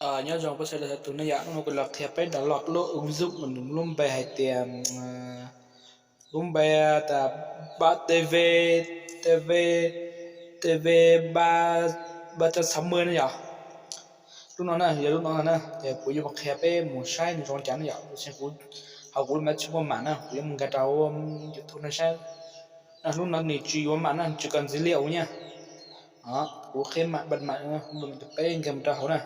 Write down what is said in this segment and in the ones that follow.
Nyob zoo peb sawv daws txhua tus ne yom, hnub no kuv los qhia peb download lub ứng dụng uas nws lub npe hais tias, lub npe tas ba TV, TV, TV ba, ba trăm sáu mươi ne yom. Lub no na, yog lub no na, ces kuv yuav mus qhia peb mus saib nws zoo cas ne yom. Tab sis kuv, hauv kuv lub mav tsis muaj mam na, kuv yuav mus nkag rau YouTube no saib. Lub no nws tsis yuav mam na, tsis cần dữ liệu nha. Kuv qhia mam, bật mạng, peb nkag mus rau hauv na.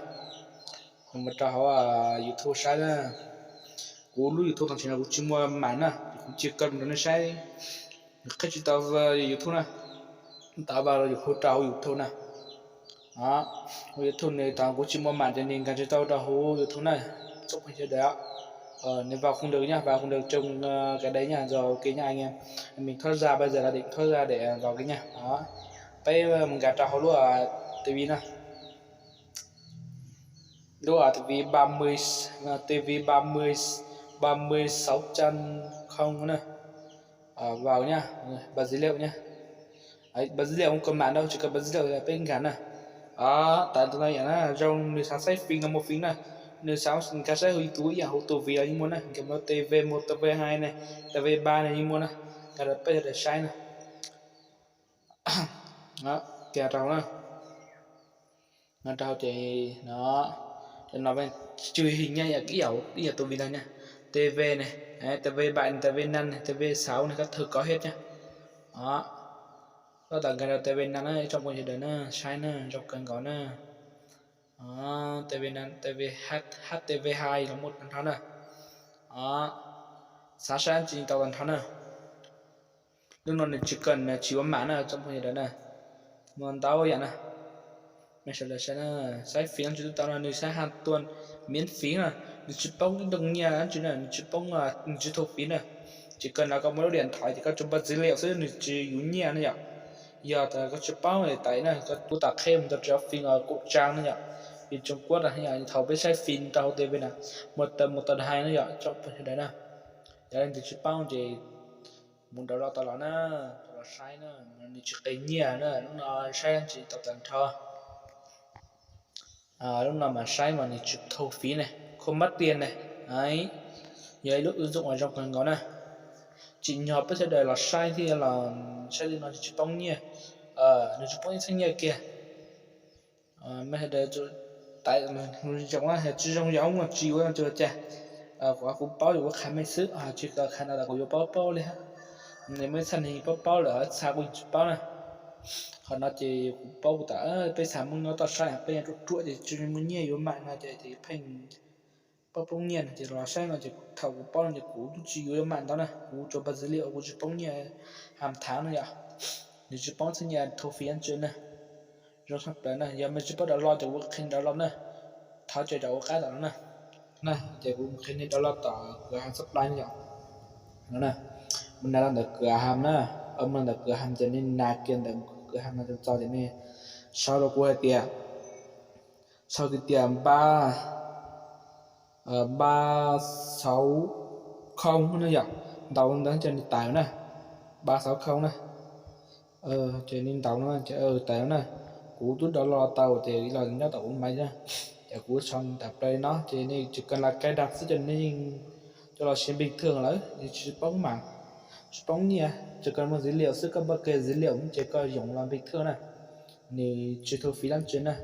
Mus rau hauv YouTube saib na. Kuv lub YouTube tam sim no kuv tsis muaj mam na, kuv cia koj mus rau nej saib. Nws qhib tsis tau YouTube na, tau vas los yus hu rau hauv YouTube na. Hauv YouTube nws tau kuv tsis muaj mam ces nws nkag tsis tau rau hauv YouTube na. Txhob pheej sawv daws, nws vào không được nhá, vào không được trong cái đấy nha, rồi ok nha anh em. Mình thoát ra, bây giờ là định thoát ra để vào cái nha. Đó. Peb mus nkag rau hauv lub TV na. Lub TV ba mươi, TV ba mươi, ba mươi sáu trăm không na. Vào nhá, bật dữ liệu nhá. Bật dữ liệu không cần mạng đâu, chỉ cần bật dữ liệu là peb nkag na. Tải tus no yom na, zoo nws xav saib phim no mua phim na. Nws xav nkag saib hauv YouTube ib yam hauv tus vim los yeej muaj na, nkag mus rau TV một, TV hai ne, TV ba ne yeej muaj na. Nkag rau peb sawv daws saib na. Nkag rau na. Nkag rau ces no, cov no truyền hình nha, ib yam, ib yam tus vim ntag nha. TV ne, TV bảy ne, TV năm ne, TV sáu ne, các thứ có hết nha. Đó. Tab tom nkag rau TV năm na, ib tsoom phooj ywg sawv daws na, saib na, zoo kawg nkaus na. TV năm, TV, HTV hai los muaj tag nrho na. Xav saib dab tsi tau tag nrho na. Lub no nws tsis cần, tsis yuav mạng na, tsoom phooj ywg sawv daws na. Muaj ntau yam na. Mej sawv daws saib na, saib phim dab tsi twb tau no, nws saib hais tias miễn phí na, nws tsis poob ib nroo nyiaj dab tsi na, nws tsis poob, nws tsis thu phí na. Chỉ cần là koj muaj lub điện thoại ces koj tsuas bật dữ liệu xwb, nws tsis yuav nyiaj na yom. Yog tas koj tsis paub li tais na, koj tus tam qheb mus tau tsis ob phim kom kuj tsaa na yom. Phim Trung Quốc na yom, thaum peb saib phim rau hauv TV na, một tuần, một tuần hai na yom, tsoom phooj ywg sawv daws na. Yog leej twg tsis paub ces mus download tau los na, tau los saib na, mas nws tsis qiv nyiaj na, lub no saib dab tsi tau tag nrho. Lub no mas saib mas nws tsis thu phí ne, không mất tiền ne. Yog ib lub ứng dụng uas zoo kawg nkaus na. Tsim nyog peb sawv daws los saib thiab los saib li no tsis poob nyiaj, nws tsis poob ib txhiab nyiaj kiag. Mej sawv daws tau zoo, tsis zoo yog tsis yuav tsis ua cas. Kuv, kuv paub ces kuv qha mej xwb, tsis qha no tas kuv yuav paub paub li hab. Nws muaj ib txhia neeg paub paub lawm, txhia kuv tsis paub na. Qhov no ces kuv paub kuv tas peb xav muaj nyob toj saib, peb nyob ruam ruam ces tsis muaj nyiaj yuav mạng no ces pheej poob poob nyiaj no ces los saib no ces thaum kuv paub no ces kuv twb tsis yuav yuav mạng ntau na, kuv tsuas bật dữ liệu, kuv tsis poob nyiaj hàng tháng na yom. Nws tsis poob txhiab nyiaj thu phí dab tsi na. Zoo tshaj plaws na, yog mej tsis paub download ces kuv qhia download na. Thov caw cov ua qab tom no na. Ces kuv qhia nej download tom cửa hàng Shopee na yom. No na, mus nas rau ntawm cửa hàng na, mus ntawm cửa hàng ces nej nas kiag ntawm cửa hàng no txog ces nej sau rau kuv hais tias, sau kiag tias ba ba sáu không na yom, ntaus ntawd ces nws tawm na, ba sáu không na. Ces nej ntaus no ces tawm na. Kuv twb download tau ces los nyob tom kuv maiv na, ces kuv sau ntawm play no ces nej chỉ cần là cài đặt xwb ces nej yeej coj los siv bình thường lawm, nws tsis poob mạng, tsis poob nyiaj, chỉ cần mua dữ liệu xwb, koj npaj kiag dữ liệu ces koj dùng là bình thường na, nws tsis thu phí dab tsi na.